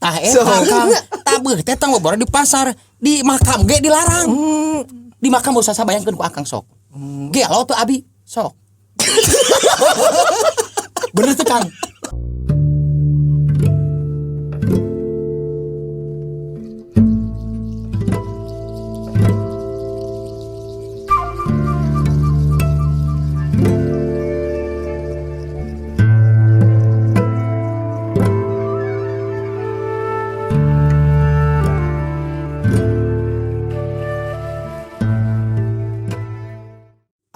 Tah eta Kang, tabeuh teh tong bobora di pasar, di makam ge dilarang. Di makam usah sabayangkeun ku Akang sok. Gelo teu abi sok. Bener tuh Kang.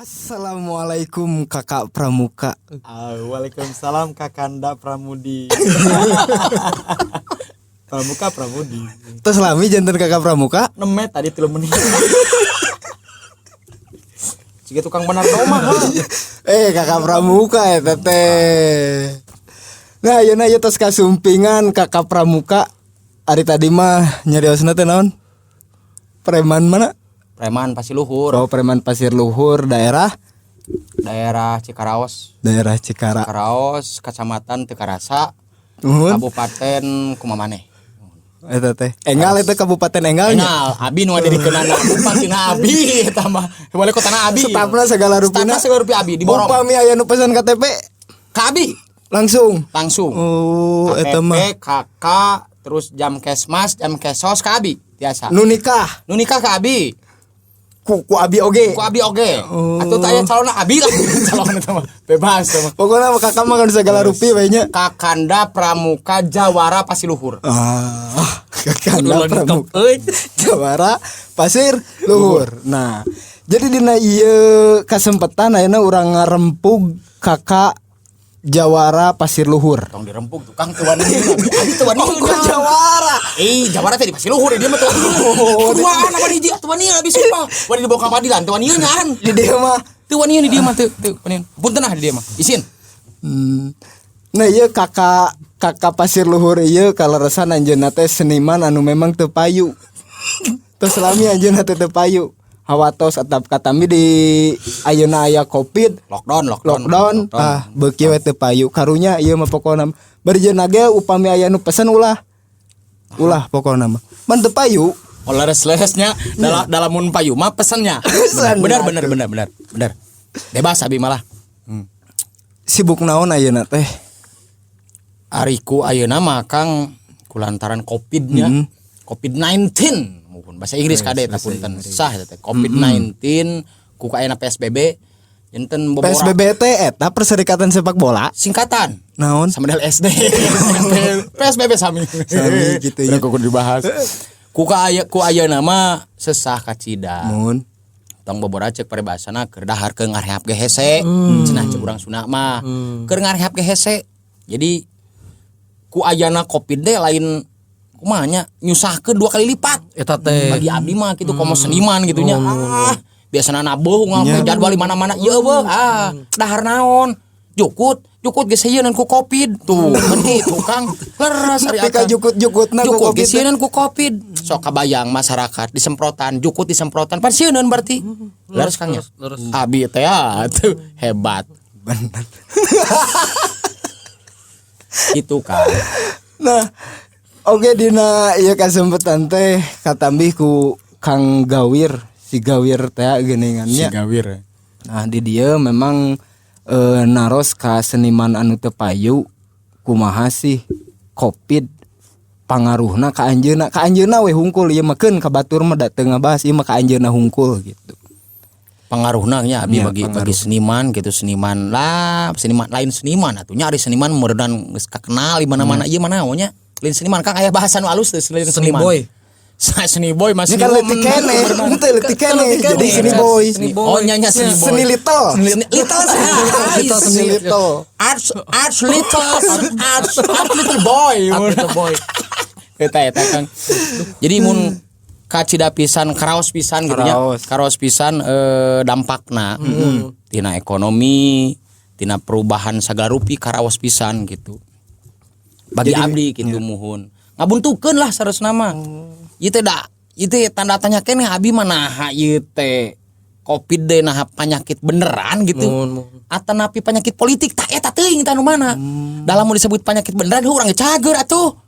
Assalamualaikum Kakak Pramuka. Waalaikumsalam Kakanda Pramudi. Pramuka Pramudi. Terus lami janten Kakak Pramuka. Neme tadi 3 menit. Jika tukang benar mah. Kakak Pramuka eta teh. Nah, ayeuna ieu tos kasumpingan Kakak Pramuka. Ari tadi mah nyariosna teh naon? Preman mana? Preman Pasir Luhur. Oh, preman Pasir Luhur, daerah Daerah Cikaraos. Daerah Cikara. Cikaraos, Kecamatan Tekarasa, Nuhun. Kabupaten Kumamaneh. Eta teh. Enggal eta Kabupaten Enggal nya. Enggal, abi nu ngadirikeunana bupatina abi eta mah. Wali kotana abi. Stafna segala rupina. Stafna segala rupi abi diborong. Upami aya nu pesan KTP Ka abi langsung. langsung. Oh, eta mah. KTP, KK, terus jam kesmas, jam kesos ka abi biasa. Nu nikah Nu nikah ka abi. ku abi oge. Ku abi oge. Oh. Atuh teh aya calonna abi lah. Calon eta mah bebas eta mah. Pokoknya mah kakak mah kan segala rupi we nya. Kakanda Pramuka Jawara Pasiluhur. Ah, Kakanda Kudu lengkap, Pramuka euy. Jawara Pasir Luhur. Nah, jadi dina ieu kasempatan ayeuna urang ngarempug kakak Jawara Pasir Luhur. Tong dirempug tukang teu wani. Abi teu wani. Oh, Jawara. Jawara teh di Pasir Luhur dia mah teu wani. Kuduaan apa di teu wani abi sumpah. Wani dibawa ka padilan teu wani nyaan. Di dieu mah. Teu wani di dieu mah teu teu wani. Punten ah di dieu mah. Isin. Nah, ieu kakak Pasir Luhur ieu kaleresan anjeunna teh seniman anu memang teu payu. Terus lami anjeunna teh teu payu. Hawatos atap katami di ayeuna aya Covid. Lockdown, lockdown. Lockdown, ah beuki we teu payu. Karunya ieu mah pokona. Bari jeung ge upami aya nu pesen ulah. Ulah pokona mah. Man teu payu. Oh, leres-leresnya dalam mun payu mah pesennya. Pesen. Benar, benar, benar, benar, benar. Bebas abi malah. Sibuk naon ayeuna teh? Ariku ayeuna mah Kang kulantaran Covid-nya. Covid-19 mungkin bahasa Inggris kade eta punten sah eta teh. Covid-19 ku kaena PSBB enten bobora. PSBB teh eta Perserikatan Sepak Bola. Singkatan. Naon? Sama del SD. PSBB sami. Sami gitu ya. Udah kudu dibahas. Ku ka aya ku ayeuna mah sesah kacida. Mun Tong bobora ceuk paribasana keur dahar keur ngarehap ge hese. Cenah ceuk urang Sunda mah. Keur ngarehap ge hese. Jadi ku ayana Covid teh lain kumaha nya nyusahkeun 2 kali lipat. Eta teh. Bagi abdi mah kitu komo seniman gitu nya. Ah, biasana nabuh ngape jadwal di mana-mana. Ieu eueuh ah, dahar naon? Jukut, jukut geus sieun ku Covid. Tuh, kan kitu Kang. Leres ari Tapi ka akang. jukut-jukutna ku Jukut Covid geus sieun ku Covid. Sok kabayang masyarakat disemprotan, jukut disemprotan, pan sieun berarti. Leres Kang nya. Leres. Abi teh ah, tuh hebat. Bener. Gitu kan. Nah, oke dina ieu kasempetan teh katambih ku Kang Gawir, si Gawir teh geuningannya. Gawir. Nah, di dieu memang naros ka seniman anu teu payu kumaha sih Covid pangaruhna ka anjeunna, ka anjeunna we hungkul ieu mah keun ka batur mah da teu ngabahas ieu mah ka anjeunna hungkul gitu. Pangaruhna nya abi Iya, bagi pangaruh. seniman gitu, seniman lah, seniman lain seniman atuh nya ari seniman meureundan geus kakenal di mana-mana ieu mah naon nya. Lain seniman Kang aya bahasa nu alus teh lain Seni seniman. boy. Seni boy masih Ini kan leutik keneh, henteu leutik keneh, jadi seni boy. Seni boy. Oh nya nya seni boy. Seni little. Seni little Little Seni little. Arts arts little arts arts little boy. Art little boy. Eta eta Kang. Jadi mun kacida pisan karaos pisan gitu nya. Karaos. Karaos pisan dampakna tina ekonomi, tina perubahan sagala rupi karaos pisan gitu. Bagi Jadi, abdi gitu muhun. Ngabuntukeun lah sarasna mah. Ieu teh da, ieu teh tanda tanya keneh abi mah naha ieu teh Covid deh naha penyakit beneran gitu. Muhun, muhun. Atanapi penyakit politik tah eta teuing tah nu mana. Dalam mau disebut penyakit beneran urang ge cager atuh.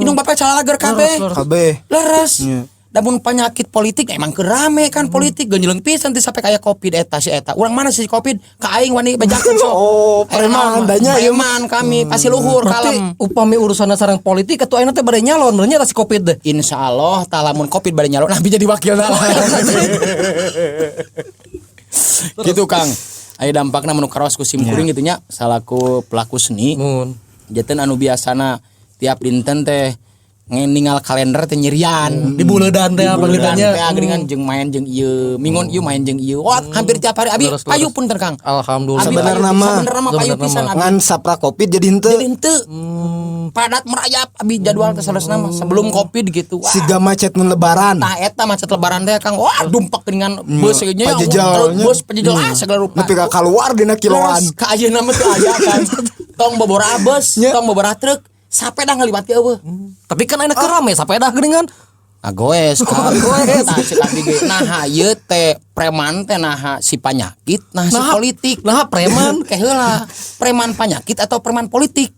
Indung bapak calalager kabeh. Kabeh. Leres. Iya. Lamun penyakit politik emang keur rame kan politik genjeleng pisan teh sampai kayak Covid eta si eta. Urang mana sih Covid? Ka aing wani bejakeun sok. Oh, preman danya ieu mah. Preman kami pasti luhur Berarti kalem. Upami urusanna sareng politik atuh ayeuna teh bade nyalon bener nya si Covid deh. Insya Allah tah lamun Covid bade nyalon abi jadi wakilna lah. Gitu, Kang. Aya dampakna menu karaos ku sim kuring gitu nya salaku pelaku seni. Mun. Janten anu biasana tiap dinten teh ningal kalender teh nyerian. Di buledan teh apa Buledan gitu nya. teh geuningan jeung main jeung ieu, mingon ieu main jeung ieu. Wah, hampir tiap hari abi Leres, payu leres. Punten, Kang. Alhamdulillah. Abi Sebenarna payu- mah. Sebenarna mah payu Sebenarna pisan mah. abi. Ngan sapra Covid jadi henteu. Jadi henteu. Padat merayap abi jadwal teh saleresna mah sebelum Covid gitu. Wah. Siga macet mun Lebaran. Nah, eta macet Lebaran teh, Kang. Wah, dumpak dengan bus nya. Pajejelnya. Bus pajejel ah segala rupa. Nepi ka keluar dina kiloan. Terus ka ayeuna mah teu aya kan. Tong bobora bus, tong bobora truk, sapeda ngaliwat ge euweuh. Tapi kan ayeuna keur rame sapeda geuningan. Agoes, Kang. Agoes. Tah cek abdi ge naha ieu teh preman teh, naha si panyakit, naha si politik. Nah, preman. Ke heula, preman panyakit atau preman politik.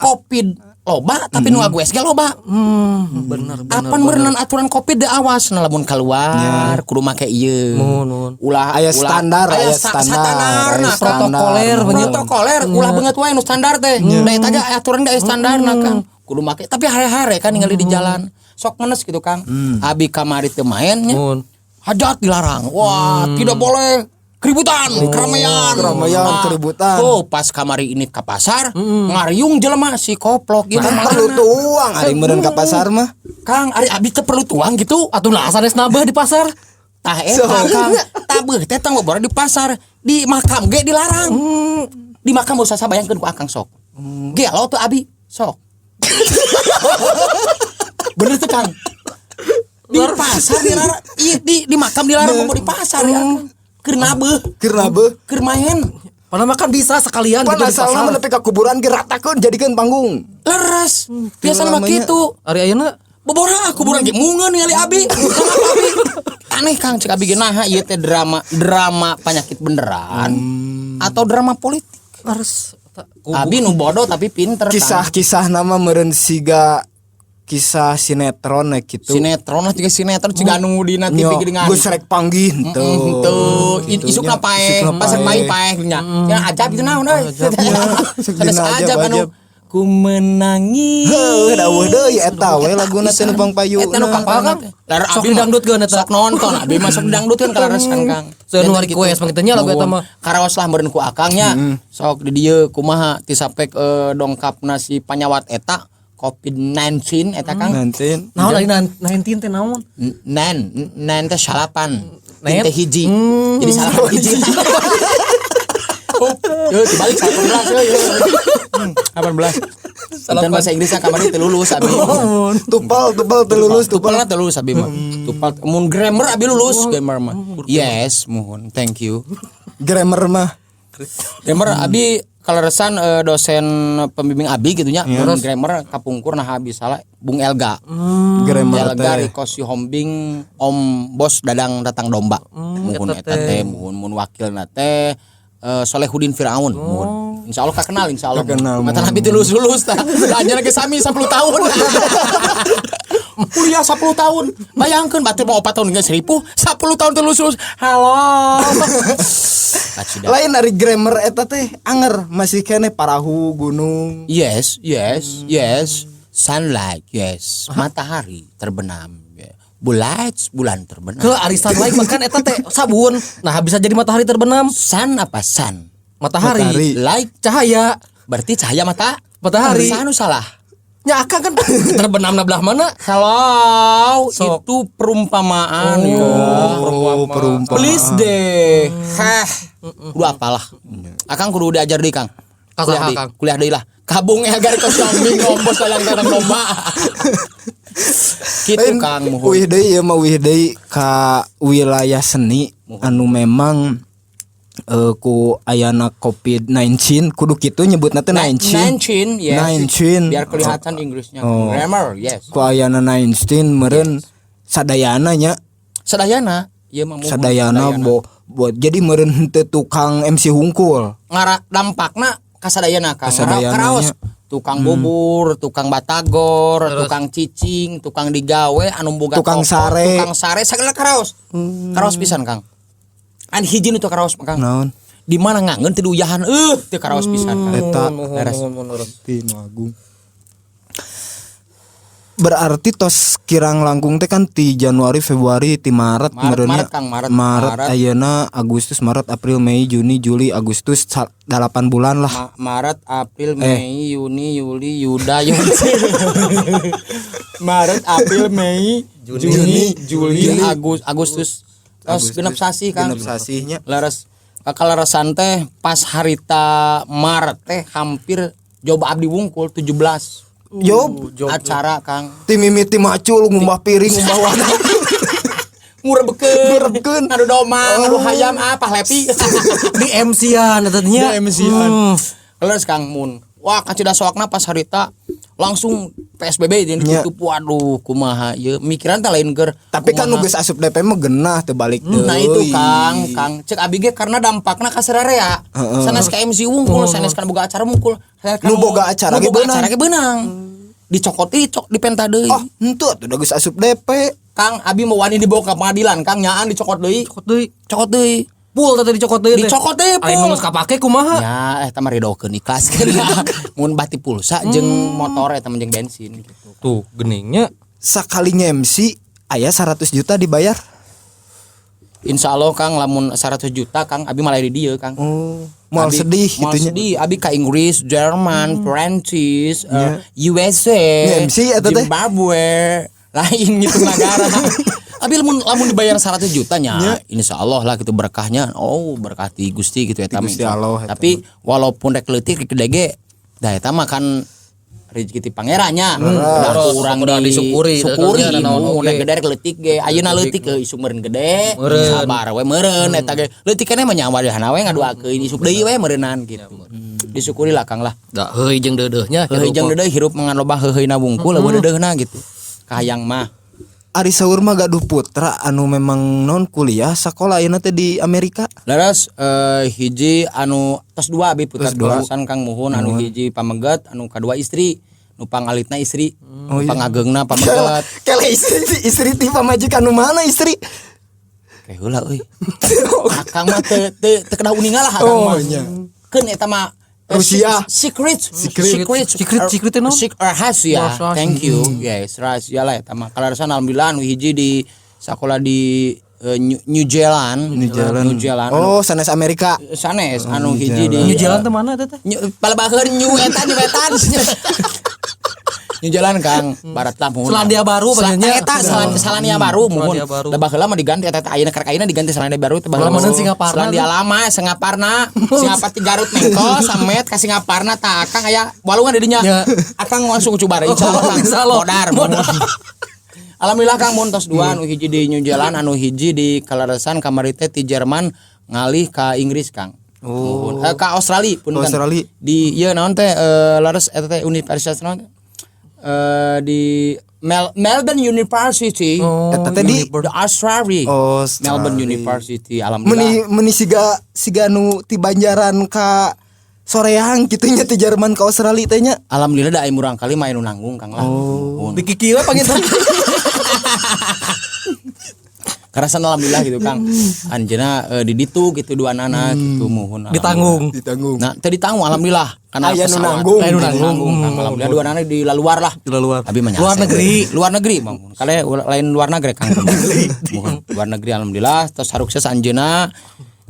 Covid loba tapi nu agoes ge loba. Bener bener. Apan berenang aturan Covid deh, awas nah lamun keluar kudu make ieu. Mun, mun. Ulah Aya ulah- standar, aya aya standar, standar, aya nah, standar. Protokoler, bener. Protokoler ulah banget wae nu standar teh. Da eta ge aturan ge aya standarna, Kang. Kudu make tapi hare-hare kan ningali di jalan. Sok ngenes gitu, Kang. Abi kamari teu main nya. Mun. Hajat dilarang. Wah, tidak boleh keributan, keramaian. Keramaian, Nah, keributan. oh, pas kamari ini ke pasar, ngariung jelema si koplok gitu. Kan perlu tuang ari meureun ka pasar mah. Kang, ari abi teh perlu tuang gitu. Atuh nah sanes nabeuh di pasar. Tah eta, Kang, tabeuh teh tong bobora di pasar, di makam ge dilarang. Di makam usah bayangkeun ku Akang sok. Gelo tuh abi, sok. Bener tuh, Kang. Di pasar dilarang, iya, di makam dilarang mau di pasar ya, Kang. Keur nabeuh, Keur nabeuh. Keur main. Padahal mah kan bisa sekalian Pan gitu di asalna pasar. mah nepi ka kuburan ge ratakeun jadikeun panggung. Leres. Biasana mah Namanya. kitu. Ari ayeuna Bobora kuburan ge mungeun ningali abi. Kenapa abi? Aneh, Kang, cek abi ge naha ieu teh drama drama penyakit beneran atau drama politik. Harus Abi nu bodoh tapi pinter, Kang. Kisah-kisah nama meureun siga kisah sinetron ya gitu. Sinetron lah, tiga sinetron ciga anu dina TV Nyo, geuningan. geus rek panggih henteu. Henteu, Gitu isukna nya. paeh, Isukna pasar paeh. paeh paeh nya. Ya ajab itu naon euy. Sok Sanes dina ajab anu ajab-ajab. ku menangis. Heuh, daweuh deui eta we laguna teh nu pangpayu. Eta nu kapal, Kang. Lar Sok abi mah didangdutkeun eta. Sok nonton, abi mah sok didangdutkeun kalaresan, Kang. Seueur nu Janten request mah kitu nya lagu eta mah. Karaos lah meureun ku Akang nya. Sok di dieu kumaha ti sapek dongkapna si panyawat eta COVID-19 eta, Kang. Nanti Naon ari 19 teh naon? Nen, nen teh salapan. Net? Teh hiji. Jadi salapan hiji. Oh, yo dibalik 18 yo. 18. Dan bahasa Inggrisnya kamari teu lulus abi. Tupel tupel teu lulus Tupel tupel. teu lulus abi mah. Tupel mun grammar abi lulus grammar mah. Yes, mohon. Thank you. Grammar mah. Grammar abi kaleresan dosen pembimbing abi gitu nya. Mun grammar kapungkur nah abi salah Bung Elga. Grammar Elga teh. Riko Sihombing Om Bos Dadang Datang Domba. Muhun eta teh muhun mun wakilna teh Solehudin Firaun muhun. Insyaallah kakenal insyaallah. Kakenal, Mata nabi teu lulus-lulus tah. Anjeunna ge sami 10 tahun. Kuliah 10 tahun. Bayangkeun batur mah 4 tahun geus ripuh, 10 tahun teu lulus-lulus. Halo. Kacida. Lain ari grammar eta teh anger masih keneh parahu gunung. Yes. Sunlight, yes. Matahari terbenam. Yeah. Bulan, bulan terbenam. Ke ari sunlight mah kan eta teh sabun. Nah, bisa jadi matahari terbenam. Sun apa sun? Matahari. Matahari. Light Cahaya. Berarti cahaya mata Matahari. Bisa anu salah. Nya akang kan terbenam na belah mana? Hello, Sok. itu perumpamaan ya. Oh, perumpamaan. Please deh. Heh. Kudu apalah. Akang kudu diajar deui, Kang. Ka Kuliah saha, deui, Kang? kuliah deui lah. Kabung Elgar ke Xiaoming ngombos layang tanam domba. Gitu, Lain, Kang, muhun. Uih deui ieu mah, uih deui ka wilayah seni anu memang ku ayana COVID-19 kudu kitu nyebutna teh 19. 19, yes. 19. Biar kelihatan Inggrisnya. Oh. Grammar, yes. Ku ayana 19 meureun sadayana nya. Sadayana, ieu mah muhun, Sadayana bo, bo jadi meureun henteu tukang MC hungkul. Ngara dampakna kasadayana, Kang. Kasadayana Karaos nya. Tukang bubur, tukang batagor, tukang cicing, tukang digawe, anu boga Tukang toko, sare. Tukang sare sagala karaos. Karaos pisan, Kang. An hiji nu teu karaos mah, Kang. Naon? Di mana ngangeun teu diuyahan, teu karaos pisan, Kang. Eta Leres. Tinu Agung. Berarti tos kirang langkung teh kan ti Januari, Februari, ti Maret, Maret, meureunnya. Maret, Kang, Maret. Maret, Maret. ayeuna Agustus, Maret, April, Mei, Juni, Juli, Agustus, 8 bulan lah. Maret, April, Mei, Juni, Juli, Yuda, Yuni. Maret, April, Mei, Juni, Juli, Agustus. Tos genep sasih, Kang. Genep sasihnya. Leres kaleresan teh pas harita Maret teh hampir job abdi wungkul 17 Job acara, Kang. Ti mimiti macul ngumbah piring, ngumbah wadah. Ngurebekeun. Ngurebekeun. Ngadu domba, ngadu hayam, ah pahlepi. Di MC-an eta nya. Di MC-an. Leres, Kang, mun. Wah, kacida soakna pas harita langsung PSBB jadi Nya. ditutup. Waduh, kumaha ieu mikiran teh lain keur Tapi kan kumaha. nu geus asup DP mah genah teu balik deui. Nah itu, Kang, Kang cek abi ge karena dampakna ka sararea. Sanes ka MC wungkul, sanes kan boga acara wungkul. Sanes ka Nu boga acara nu ge boga beunang. acara ge beunang. Dicokot cok dipenta deui. Oh, henteu atuh da geus asup DP. Kang, abi mau wani dibawa ke pengadilan, Kang, nyaan dicokot deui. Cokot deui. Cokot deui. Full teh dicokot deui teh. Dicokot deui, Aing full. nu geus kapake kumaha? Ya, eta mah ridokeun ikhlaskeun. Mun bati pulsa jeung motor eta mah jeung bensin gitu. Tuh geningnya. Sakali nge-MC aya 100 juta dibayar. Insya Allah, Kang, lamun 100 juta, Kang, abi malah di dieu, Kang. Oh, moal Abi- sedih moal gitu nya. sedih. Abi ka Inggris, Jerman, Perancis, USA, Nge-MC eta teh? Zimbabwe, lain gitu negara. Abi lamun lamun dibayar 100 juta nya, insya Allah lah gitu berkahnya. Oh, berkah ti Gusti gitu eta mah. Gusti Allah eta. Tapi walaupun rek leutik rek gede ge, dah eta mah kan rezeki ti pangerannya. Udah kurang Kudu disyukuri, syukuri. da naon Mun oge. rek gede rek leutik ge, ayeuna leutik ke isuk meureun gede, Meureun. sabar we meureun eta ge. Leutik keneh mah nyawa dehana we ngaduakeun isuk deui we meureunnan gitu. Disyukuri lah, Kang, lah. Da heuy jeung deudeuhnya. Heuheuy jeung deudeuh hirup mangan loba heuheuy wungkul leuweuh deudeuhna gitu. Kahayang mah. Ari saur mah gaduh putra anu memang non kuliah sekolah ayeuna teh di Amerika. Leres, hiji anu tos dua abi putra Tos dua. kaleresan, Kang, muhun anu hiji pameget, anu kadua istri, nu pangalitna istri, Oh, nu iya. pangageungna pameget. Kele istri istri ti pamajikan nu mana istri? Kayak heula euy. Akang mah teu teu teu kedah uninga lah akang Oh, mah. iya. Keun eta mah Rusia. Secret, Secret. secret, Secret, secret teh naon? Rahasia. Rahasia. Thank you. Yes, rahasia lah eta mah. Kaleresan alhamdulillah anu hiji di sekolah di New Zealand, New Zealand. New Zealand. Oh, sanes Amerika. Sanes anu hiji di New Zealand teh mana teh teh? New palabaheun New eta New etan. New Zealand, Kang, barat lah muhun. Selandia Baru panggilnya. Eta Selandia Baru muhun. Selandia Baru. Da baheula mah diganti eta teh ayeuna karek ayeuna diganti Selandia Baru teh baheula. Baheula mah mah Singaparna Selandia tuh. lama Singaparna. Singapar ti Garut mengko samet ka Singaparna tah Akang aya walungan di dinya. Ya. Akang langsung coba insyaallah Oh, Kang. insyaallah. Modar. Modar. Alhamdulillah, Kang, mun tos dua anu hiji di New Zealand, anu hiji di kaleresan kamari teh ti Jerman ngalih ka Inggris, Kang. Oh. Ka Australia punten. Australia. Di ieu naon teh leres eta teh universitas naon teh? Di Melbourne University. Oh, Eta teh di The Australia. Australia. Melbourne University alhamdulillah. Meni meni siga siga nu ti Banjaran ka Soreang kitu nya, ti Jerman ka Australia teh nya. Alhamdulillah da aya murang kali mah anu nanggung, Kang, lah. Oh. Di kiki we panggil. Karasan alhamdulillah gitu, Kang. Anjeunna di ditu gitu dua anak gitu muhun. Ditanggung. Ditanggung. Nah, teu ditanggung alhamdulillah karena Aya nu pesawat. nanggung. Aya nu nanggung, Kang. Alhamdulillah dua anak di luar lah. Di luar. Abi mah Luar nyasar. negeri. Luar negeri, Bang. Kale lain luar negeri, Kang. Muhun luar negeri alhamdulillah tos sarukses anjeunna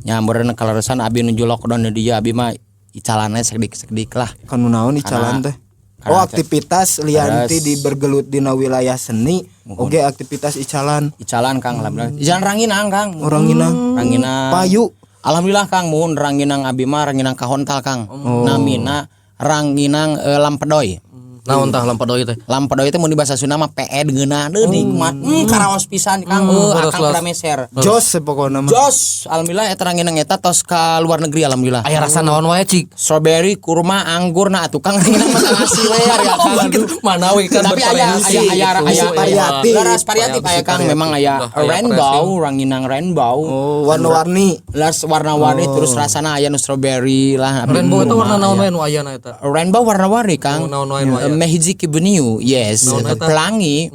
nya meureun kaleresan abi nuju lockdown di dieu abi mah icalanna sedik-sedik lah. Kan nu naon icalan Karena- teh? Oh, karena aktivitas lianti Terus. di bergelut dina wilayah seni, oge aktivitas icalan. Icalan, Kang, alhamdulillah. Icalan ranginang, Kang. Orang inang. Ranginang. Payu. Alhamdulillah, Kang, muhun ranginang abi mah ranginang kahontal, Kang. Oh. Namina ranginang lampedoy. Naon tah lampedoy teh? Lampedoy teh mun di bahasa Sunda mah PE ngeunah deuh nikmat. Karaos pisan, Kang. Heuh, Leres, akang leres. pernah meser. Jos pokokna mah. Jos, alhamdulillah eta ranginang eta tos ka luar negeri, alhamdulillah. Aya rasa naon wae, cik? Strawberry, kurma, anggur, nah atuh Kang, ranginang mah asli we ya, Kang. Gitu. Mana we kan Tapi aya bervariasi aya aya gitu. aya Variatif. Laras variatif aya, Kang, memang aya Dah, aya rainbow, ranginang rainbow. Oh, warna-warni. Las warna-warni, terus rasana aya nu strawberry lah. Rainbow itu warna naon aya. wae nu ayana eta? Rainbow warna-warni, Kang. Oh, naon wae nu aya? Mehiji Kibeniu, yes, Naon eta eta? pelangi.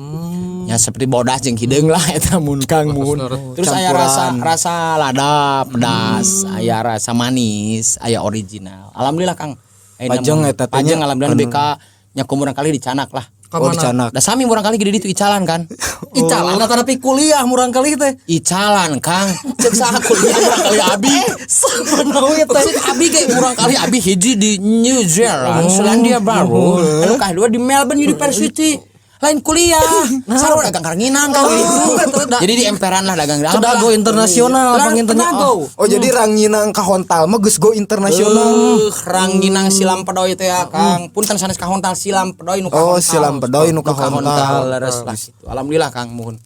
Ya seperti bodas jeung hideung lah eta mun, Kang, mun. Terus aya rasa Campuran. Rasa lada pedas, aya rasa manis, aya original. Alhamdulillah, Kang. Ayeuna Pajeng mun- eta teh Pajeng nya. alhamdulillah lebih ka nya ku murang kali dicanak lah. Oh, dicanak. Da sami murang kali gede ditu icalan kan. Icalan oh. Tapi kuliah murang kali teh. Icalan, Kang. Cek saha kuliah murang kali abi? Saha we teh? Cek abi ge murang kali abi hiji di New Zealand, Selandia Baru, anu kadua di Melbourne University. Lain kuliah, sarua dagang karanginang, Kang, gitu. Jadi di emperan lah dagang. Sudah go internasional Lah, panginten nya. pernah go. Oh, jadi ranginang ka Hontal mah geus go internasional. Ranginang silam pedoy teh ya, Kang. Punten sanes ka Hontal, silam pedoy nu ka Oh, Hontal. silam pedoy nu ka Hontal. Leres lah gitu. Alhamdulillah, Kang, muhun.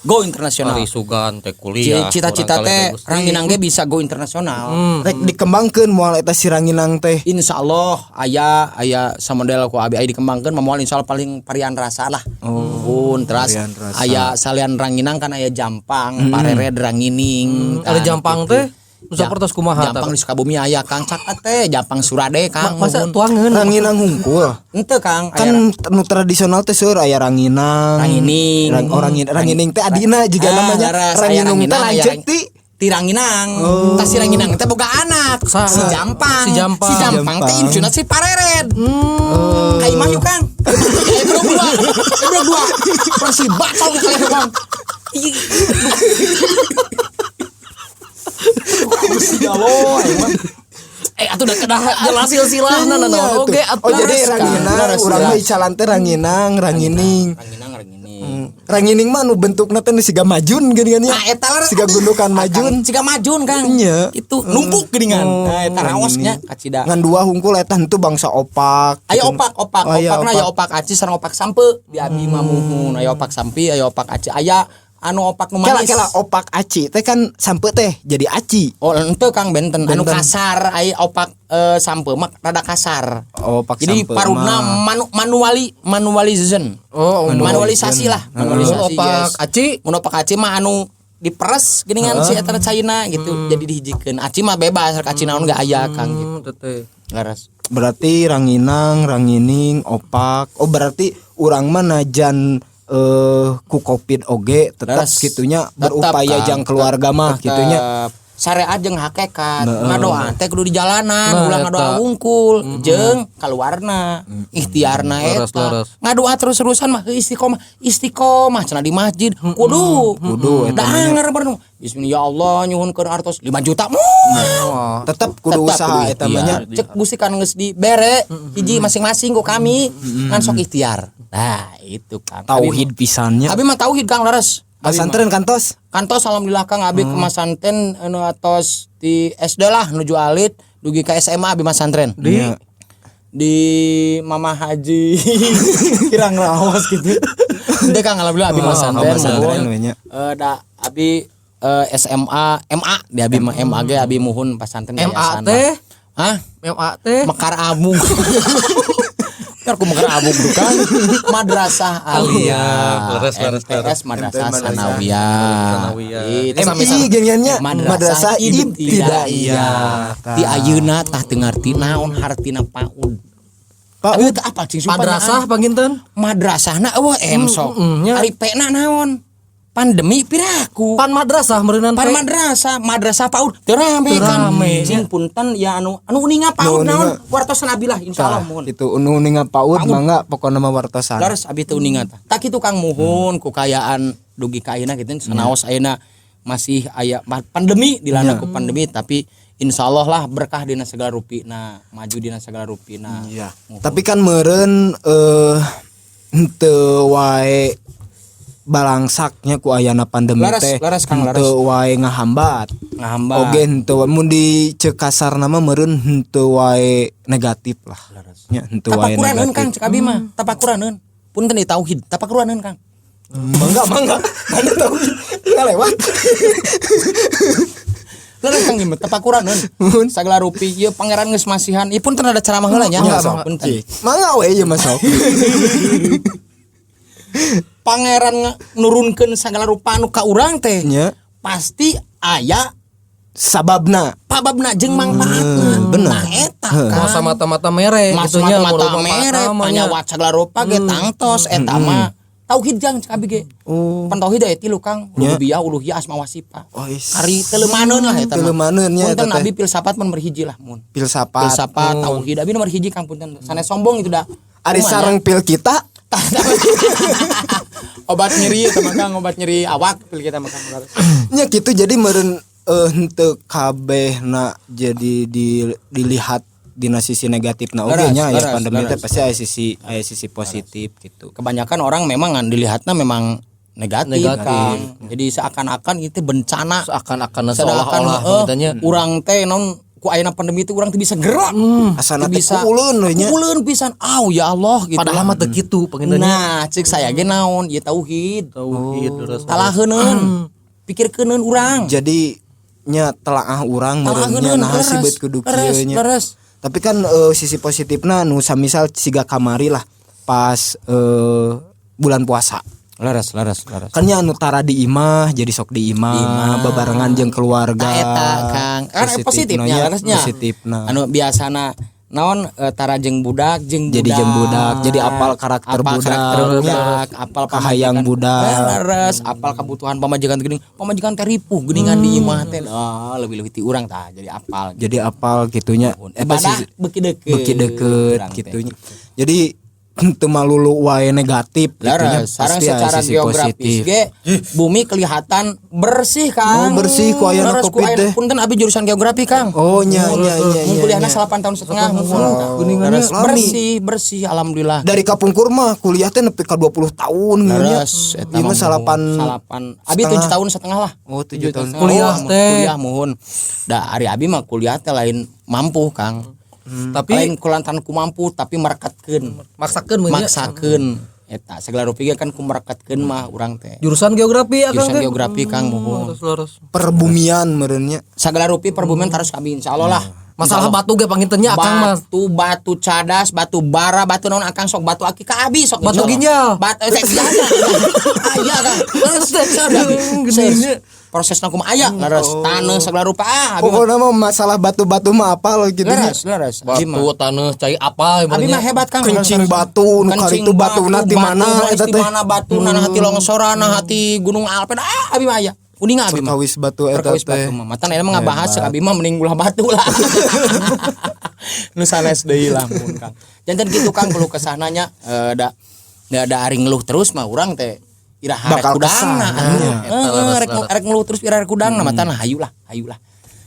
Go internasional. Ari sugan teh kuliah. Cita-cita murang kali teh Gusti. ranginang ge bisa go internasional. Rek dikembangkeun moal eta si ranginang teh? Insya Allah aya aya samodel ku abi aya dikembangkeun mah moal, insya Allah paling varian rasa lah. Oh, terus varian rasa. Aya salian ranginang kan aya jampang, parered, rangining. Ada Kan, jampang gitu. teh nu sapertos kumaha tah? Jampang di Sukabumi aya, Kang, caket teh jampang Surade, Kang. Masa Muhun. tuangeun? Ranginang hungkul. Henteu, Kang, aya Kan nu tradisional teh seueur aya ranginang. Rangining. Rang, orang rangining teh adina juga Ah, namanya. leres. Aya Ranginung teh ranginang, aya lanceuk ti. Ti ranginang. Tas si ranginang teh boga anak. Si Jampang. Si Jampang. Si Jampang teh Jampang. incuna si Parered. Ka imah yuk, Kang. Bro dua. Bro dua. Persi batal kali, Kang. Ih, Gusti Allah, aing mah. Eh, atuh da kedah jelas silsilahna Iya, naon tuh. oge atuh. Oh, jadi Leres, Kang. ranginang Leres, urang mah leres. icalan teh ranginang, rangining. Ranginang, rangining. Rangining mah nu bentukna teh nu siga majun geuningan nya. Nah, eta leres. Siga gundukan majun. Siga majun, Kang. Iya. Itu numpuk geuningan. Nah, eta raosnya kacida. Ngan dua hungkul eta henteu bangsa opak. Aya gitu. opak, opak, Oh, aya opakna aya opak aci sareng opak sampe di abi mah muhun. Aya opak sampi, aya opak aci, aya anu opak nu Kela manis. kela, opak aci teh kan sampe teh jadi aci. Oh, ente Kang, benten. Anu Benten. kasar, aya opak sampe mah rada kasar. Oh, opak Jadi sampe parudna mah. manuali manualization. Oh, Manualisasi lah, manualisasi. Opak yes. aci. Mun opak aci mah anu diperes geuningan si eta caina gitu. Jadi dihijikeun. Aci mah bebas, rek aci naon gak aya, Kang, gitu. Teteh. Leres. Berarti ranginang, rangining, opak. Oh, berarti urang mah najan ku Covid oge tetap Leres. gitunya Tetap, berupaya Kang. jang keluarga mah Tetep. gitunya. Syariat jeung hakikat ngadoa teh kudu di jalanan, Nah, ulah eta. ngadoa wungkul jeung kaluarna ikhtiarna Leres, eta leres. ngadoa terus-terusan mah istiqomah, istiqomah cenah di masjid kudu Kudu, eta da anger bener. Bismillah, ya Allah, nyuhunkeun artos 5 juta moal. Tetep kudu Tetap usaha kudu eta mah nya. ikhtiar. Cek Gusti kan geus dibere hiji masing-masing ku kami ngan sok ikhtiar, nah itu, Kang. Tauhid pisannya. Abi mah tauhid, Kang, leres. Abi mah. Pasantren kantos. Kantos alhamdulillah, Kang, abi ke masantren anu atos di SD lah nuju alit dugi ka SMA abi masantren. Di Mama Haji Kirang raos gitu. Henteu, Kang, alhamdulillah abi masantren. masantren Muhun. we nya. Da abi SMA MA di abi mah MA ge abi muhun pasantren MA yayasan teh? lah. Hah? MA teh. Mekar Amung. Kan aku Mekar Amung tuh kan Madrasah Aliyah. Leres, leres, MTS Madrasah Sanawiyah. Sanawiyah. Itu. MI geuningan nya Madrasah Madrasah Ibtidaiyah. Ti ayeuna tah teu ngarti naon hartina PAUD. PAUD. Abi teu apal cing sumpah. Madrasah panginten. Madrasahna eueuh M sok. nya. Ari P na naon? Pandemi piraku. Pan madrasah meureunan Pan teh. madrasah, madrasah PAUD teu rame Teu kan. rame. Cing punten ya anu anu uninga PAUD Nu naon uninga. wartosan abi lah insyaallah Tah, muhun. itu nu ninga PAUD mangga pokona mah wartosan. Leres abi teu uninga tah. Tah kitu, Kang, muhun ku kayaan dugi ka ayeuna kitu sanaos ayeuna masih aya pandemi, dilanda ku pandemi, tapi insyaallah lah berkah dina segala rupina, maju dina segala rupina. Iya. Tapi kan meureun henteu wae balangsaknya ku ayana pandemi Leres, teh. leres, Kang, leres. Henteu wae ngahambat. Ngahambat. Oge henteu mun diceuk kasarna mah meureun henteu wae negatif lah. Nya henteu wae Tapakuraneun, Kang, negatif. Cek abi mah. Tapakuraneun. Punten di tauhid, tapakuraneun, Kang. Mangga, mangga. Mana tahu ngalewat. Leres, Kang, ieu mah tapakuraneun. Sagala rupi ieu Pangeran geus masihan. Ieu punten ada ceramah heula nya. Nya, sok. Punten. Mangga we ieu mah, sok. Pangeran nurunkeun sagala rupa anu ka urang teh. Nya. Pasti aya sababna. Pababna jeung mangpaatna. Bener. Nah, eta, Kang. Masa mata-mata mere Mas gitu nya. mata-mata mere panyawat sagala rupa ge tangtos eta mah. Tauhid, Kang, cek abi ge. Oh. Pan tauhid aya tilu, Kang, Nya. rububiyah, uluhiyah, asma wa sifat. Oh, is. Ari telemaneun lah eta mah. Telemaneun nya eta Punten teh. abi filsafat mun nomor hiji lah mun. Filsafat. Filsafat, tauhid abi nomor hiji, Kang, punten. Sanes sombong itu dah. Ari Kumaha, sareng pil kita. Obat nyeri eta mah, Kang, obat nyeri awak pil kita mah, Kang. Nya gitu, jadi meureun henteu kabehna jadi dilihat dina sisi negatifna oge Leres, nya ya leres, pandemi teh leres. pasti aya sisi positif gitu. Kebanyakan orang memang kan dilihatnya memang negatif, Negatif. Kang. Jadi seakan-akan itu bencana. Seakan-akan Sedangkan seolah-olah heeh, katanya. urang teh non ku ayeuna pandemi itu urang teh bisa gerak. Asana Teu teh bisa kuuleun we nya. Kuuleun pisan. Aw ya Allah gitu. Padahal mah teu kitu panginten nya. Nah, cek saya ge naon ieu tauhid. Tauhid terus. Talaheuneun. Pikirkeuneun urang. Jadi nya telaah urang meureun nya Talaheuneun, naha sih leres, beut kudu leres, kieu nya. leres. Tapi kan sisi positifna nu samisal siga kamari lah pas bulan puasa. Leres, leres, leres. Kan nya anu tara di imah jadi sok di imah, babarengan jeung keluarga. Tah eta, Kang. Kan positifnya nya, leresnya. positifna. Anu biasana naon tara jeung budak jeung Jadi budak. jeung budak, jadi apal karakter apal budak, karakter budak, apal kahayang pamajikan. Budak. Leres, apal kebutuhan pamajikan geuning. Pamajikan teh ripuh geuningan di imah teh. Ah, leuwih-leuwih ti urang tah jadi apal. Jadi apal gitunya. Eta Ibadah sisi beuki deukeut. beuki deukeut Urang teh. gitunya. Jadi teu malulu wae negatif gitunya, Leres, sareng pasti aya secara sisi geografis positif. ge bumi kelihatan bersih, Kang. Oh, bersih ku ayeuna Leres, ku Covid ayeuna. teh. Punten abi jurusan geografi, Kang. Oh, nya nya nya Mun nya. kuliahna Nya. 8 tahun setengah mun. Kuningannya Leres, lami. bersih, bersih alhamdulillah. Dari kapungkur mah kuliah teh nepi ka 20 tahun gitu nya. Leres, eta Ieu mah mah salapan salapan. Abi setengah. 7 tahun setengah lah. Oh, 7 tahun. Setengah. Kuliah Oh, teh. kuliah muhun. Da ari abi mah kuliah teh lain mampu, Kang. Tapi Lain kulantaran ku mampu tapi merekatkeun. Maksakeun mun nya. Maksakeun eta segala rupi ge kan ku merekatkeun mah urang teh. Jurusan geografi akang Jurusan teh. geografi, Kang, muhun. Leres, leres. Perbumian meureun nya. Segala rupi perbumian terus kami insyaallah lah. Masalah batu ge panginten nya akang mah. Batu, batu cadas, batu bara, batu naon akang sok, batu aki ka abi sok. Batu Insyaallah. ginjal. Batu aya, Kang. Leres, leres, leres. Prosesna kumaha aya, leres, taneuh segala rupa ah abi mah. Pokoknya mah masalah batu-batu mah apal gitu nya. Leres, leres. Abi mah. Batu taneuh cai apa Abi mah hebat, Kang. Kencing batu nu Kencing karitu batuna ti mana batu, eta ti teh. mana batuna, nah hati longsoran, nah hati Gunung Alpen ah abi mah aya. Uninga abi mah. Perkawis batu eta Perkawis teh. batu mah. Matan eta mah ngabahas cek abi mah mending ulah batu lah. Nu sanes deui lah mun, Kang. Janten kitu, Kang, keluh kesahna nya da da da ari ngeluh terus mah urang teh iraha rek Bakal kudangna. kesah, nya. Heeh, rek rek ngeluh terus iraha rek kudangna, matan hayu lah, hayu lah.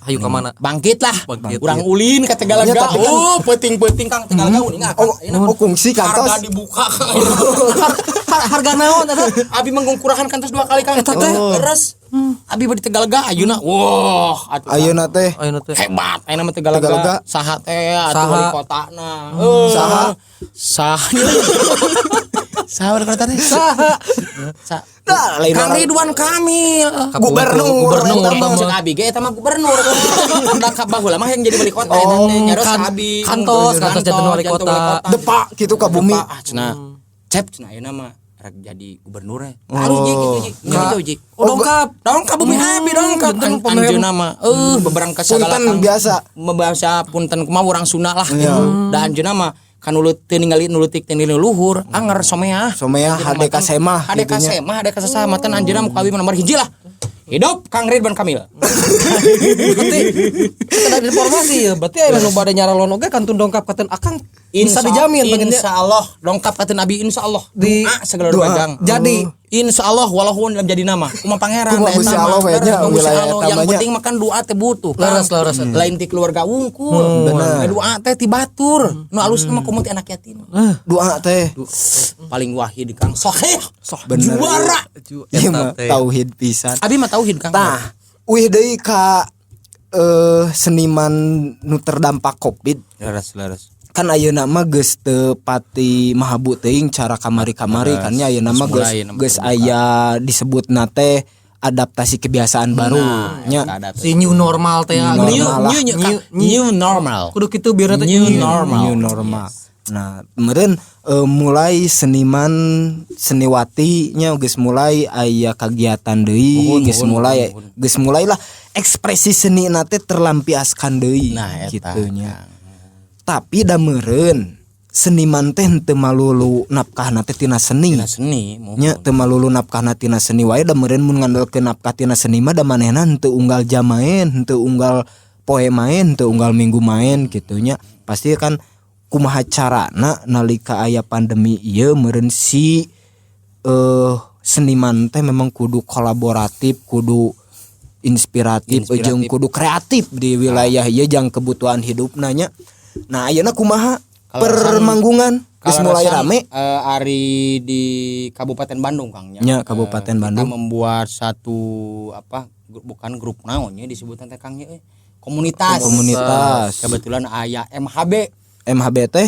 Hayu ka mana? Bangkit lah. Bangkit. Urang ulin ke Tegalega. Ya, tapi kan- Oh, peuting-peuting, Kang, Tegalega uninga. Oh, oh kungsi Harga kantos. dibuka, Kang. Harga naon eta? Abi menggungkurahan kantos dua kali, Kang. Eta teh leres. Abi bari Tegalega ayeuna. Wah, atuh. Ayeuna teh Ayeuna teh. Hebat ayeuna mah Tegalega. Tegalega. Saha teh atuh Saha. wali kotana. Saha? Saha. Saha wali kota teh? Saha? Nah, lain Kang orang- Ridwan Kamil. Gubernur, Gubernur eta mah. mah. Cek abi ge eta mah gubernur. Da ka baheula mah yang jadi wali kota eta teh nyaros abi. Kantos, kantos janten wali kota. Depak gitu ka bumi. Depak, ah cenah. Cep cenah ayeuna mah rek jadi gubernur e. Alus ji kitu ji. Gitu ji. Oh, dongkap. Dongkap bumi abi dongkap. Janten pemain. Anjeunna mah beberang ka sagala Punten biasa. Membahasa punten kumaha urang Sunda lah gitu. Da anjeunna mah kan nu teu ningali nu leutik teu ningali luhur, anger someah. Someah hade ka semah Hade ka gitu nya. semah, hade ka sasama matan anjeunna ku abi mah nomor hiji lah. Hidup Kang Ridwan Kamil. Berarti kita ada informasi ya. Berarti aya nu bade nyaralon oge kantun dongkap katen akang bisa dijamin panginten. Insya Allah dongkap katen abi insya Allah doa segala Doa. rupajang. Jadi. Insya Allah walaupun dalam jadi nama kumaha Pangeran Kumaha eta Gusti mah. Allah we nya, Leres, kumaha Gusti wilayah Allah. eta Yang mah nya. penting makan doa teh butuh, Kang. Leres, leres. Lain ti keluarga wungkul. Bener. Doa teh ti batur nu alus mah komo ti anak yatim. Doa teh. Paling wahid, Kang, sahih. Bener. Juara. Ieu mah tauhid pisan. Abi mah tauhid, Kang. Tah, wih deui ka Seniman nu terdampak Covid Leres, leres. kan ayeuna mah geus teu pati mahabu teuing cara kamari-kamari kan nya. Ayeuna mah geus Mulai nama geus terbuka. Aya disebutna teh adaptasi kebiasaan baru Nah, nya. eta adaptasi. Si new normal teh ya. New New, normal lah. new, new, new, new normal. Kudu kitu biar teh. New normal. New normal. Nah, meureun mulai seniman seniwati nya geus mulai aya kegiatan deui, Muhun, geus muhun, mulai muhun. Geus mulai lah ekspresi seni teh terlampiaskan deui Nah, eta. kitu nya. Tapi da meureun seniman teh henteu malulu nafkahna teh tina seni. Tina seni muhun. Nya, teu malulu nafkahna tina seni wae. Da meureun mun ngandalkeun nafkah tina seni mah da manehna henteu unggal jam main, henteu unggal poe main, henteu unggal minggu main gitu nya. Pasti kan kumaha carana nalika aya pandemi ieu meureun si seniman teh memang kudu kolaboratif, kudu inspiratif, Inspiratif. jeung kudu kreatif di wilayah ieu jang kebutuhan hidupna nya. Nah, ayeuna kumaha permanggungan geus mulai Kaleresan, rame? Ari di Kabupaten Bandung, Kang, nya. Nya, Kabupaten Kita Bandung. membuat satu apa grup, bukan grup, naonnya disebutan teh, Kang, nya, komunitas. Komunitas. Kebetulan aya MHB. MHB teh